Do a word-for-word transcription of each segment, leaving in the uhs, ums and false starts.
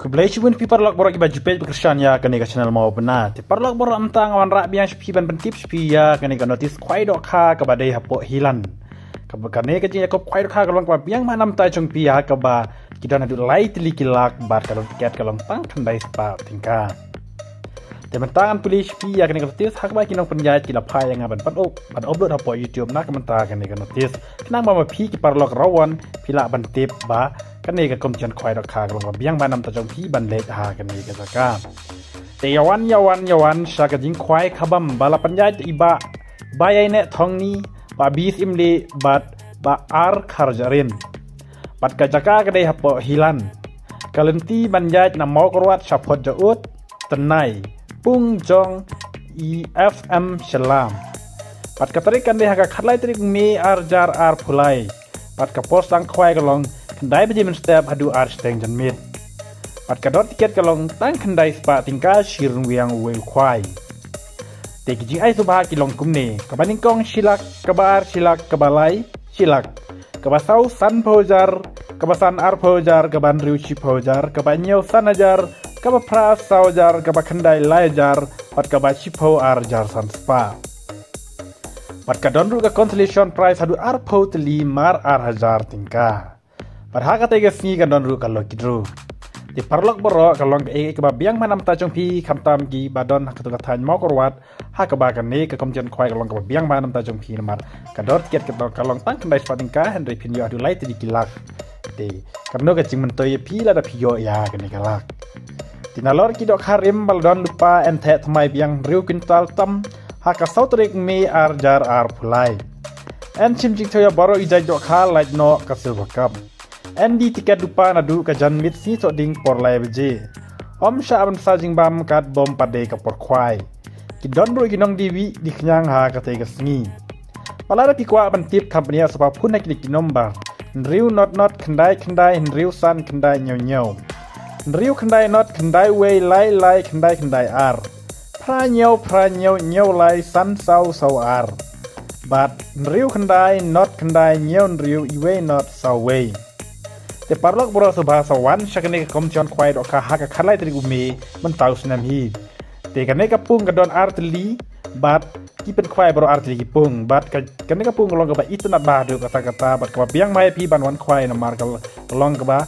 Khublei shibun phi paralok baroh kiba ju peit ba kyrshan ïa kane ka channel Mawbynna. Te paralok baroh, mynta nga wanrah biang sha phi ban pyntip sha phi ïa kane ka notice khwai dohkha kaba dei hapoh Hilland. Kaba kane ka jingïakob khwai dohkha ka long kaba biang bha namar jong phi, ha kaba ki don haduh lai tylli ki lak bad ka dor tiket ka long tang khyndai spah tyngka. Te mynta ngan pule sha phi ïa kane ka notice ha kaba ki nongpynïaid ki la phah ïa nga ban, ban, ban upload hapoh YouTube na ka mynta kane ka notice. Khnang ba ma phi ki paralok ruh wan phi lah ban tip ba kane ka competition khwai dohkha ka long kaba biang bha namar jong phi ban leit ha kane ka jaka. Te ïa wan, ïa wan, ïa wan sha ka jingkhwai khabam ba la pynïaid i Bah Baiaineh Thongni, Bah Bisyimlieh bad Bah R Kharjahrin. Bad ka jaka ka dei hapoh Hilland. Ka lynti ban ïaid na Mawkyrwat shaphot Jaud, Tnai, pung jong i F M Shylla. Bad ka tarik kan dei ha ka khatlai tarik May ar hajar arphew lai. Bad ka por sdang khwai ka long khyndai baje mynstep haduh ar shiteng janmiet. Bad ka dor tiket ka long tang khyndai spah tyngka shi ryngwiang uwei u khwai. Te ki jingai sngewbha ki long kumne: kaba nyngkong shi lak, kaba ar shi lak, kaba lai shi lak, kaba saw sanphew hajar, kaba san arphew hajar, kaba hynriew shiphew hajar, kaba hynñiew san hajar, kaba phra saw hajar, kaba khyndai lai hajar, bad kaba shiphew ar hajar san spah. Bad ka don ruh ka consolation prize haduh arphew tylli mar ar hajar tyngka. Bad ha katei ka sngi ka don ruh ka lucky draw. Te paralok baroh, ka long kaei kaba biang bha namar jong phi, khamtam kiba don ha katei ka thaiñ Mawkyrwat, ha kaba kane ka competition khwai ka long kaba biang bha namar jong phi namar ka dor tiket ka long tang khyndai spah tyngka, hynrei phin ïoh haduh lai tylli ki lak. Te kano ka jingmyntoi ïa phi lada phi ïoh ïa kane ka lak? Te nalor ki dohkha rim ba la don lypa, yn theh thymmai biang hynriew kwintal tam ha ka saw tarik May ar hajar arphew lai. Yn shim jingthaw ïa baroh i jait dohkha lait noh ka Silver Cup. Yn die tiket lypa naduh ka janmiet sngi Thohdieng por lai baje. Ym shah ban bsa jingbam katba ym pat dei ka por khwai. Ki don ruh ki nongdie wieh die khñiang ha katei ka sngi. Ba lada phi kwah ban tip, kham pynïasoh, phone ha kine ki nombar: hynriew not not khyndai khyndai hynriew san khyndai hynñiew hynñiew, hynriew khyndai not khyndai wei lai lai khyndai khyndai ar, phra hynñiew phra hynñiew hynñiew lai san saw saw ar, bad hynriew khyndai not khyndai hynñiew hynriew iwei not saw wei. Te paralok baroh, sngewbha sa wan sha kane ka competition khwai dohkha ha ka khatlai tarik u May mynta u snem hi. Te kane ka pung ka don ar tylli, bad ki pynkhwai baroh ar tylli ki pung, bad ka, kane ka pung ka long kaba itynnad bha haduh katta katta, bad kaba biang bha ïa phi ban wan khwai namar ka long kaba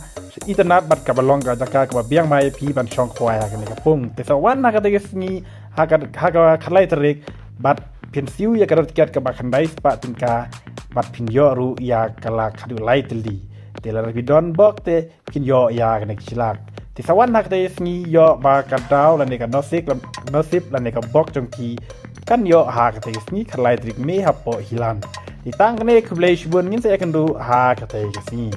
itynnad bad kaba long ka jaka kaba biang bha ïa phi ban shong khwai ha kane ka pung. Te sa wan ha katei ka sngi, ha ka, ha ka khatlai tarik, bad phin siew ïa ka dor tiket kaba khyndai spah tyngka, bad phin ïoh ruh ïa ka lak haduh lai tylli. Te lada phi don bok te phin ïoh ïa kane ka shi lak. Te sa wan ha katei ka sngi, ïoh ba ka daw lane ka nasib, nasib lane ka bok jong phi kan ïoh ha katei ka sngi khatlai tarik May hapoh Hilland. Te tang kane, khublei shibun, ngin sa ïakynduh ha katei ka sngi.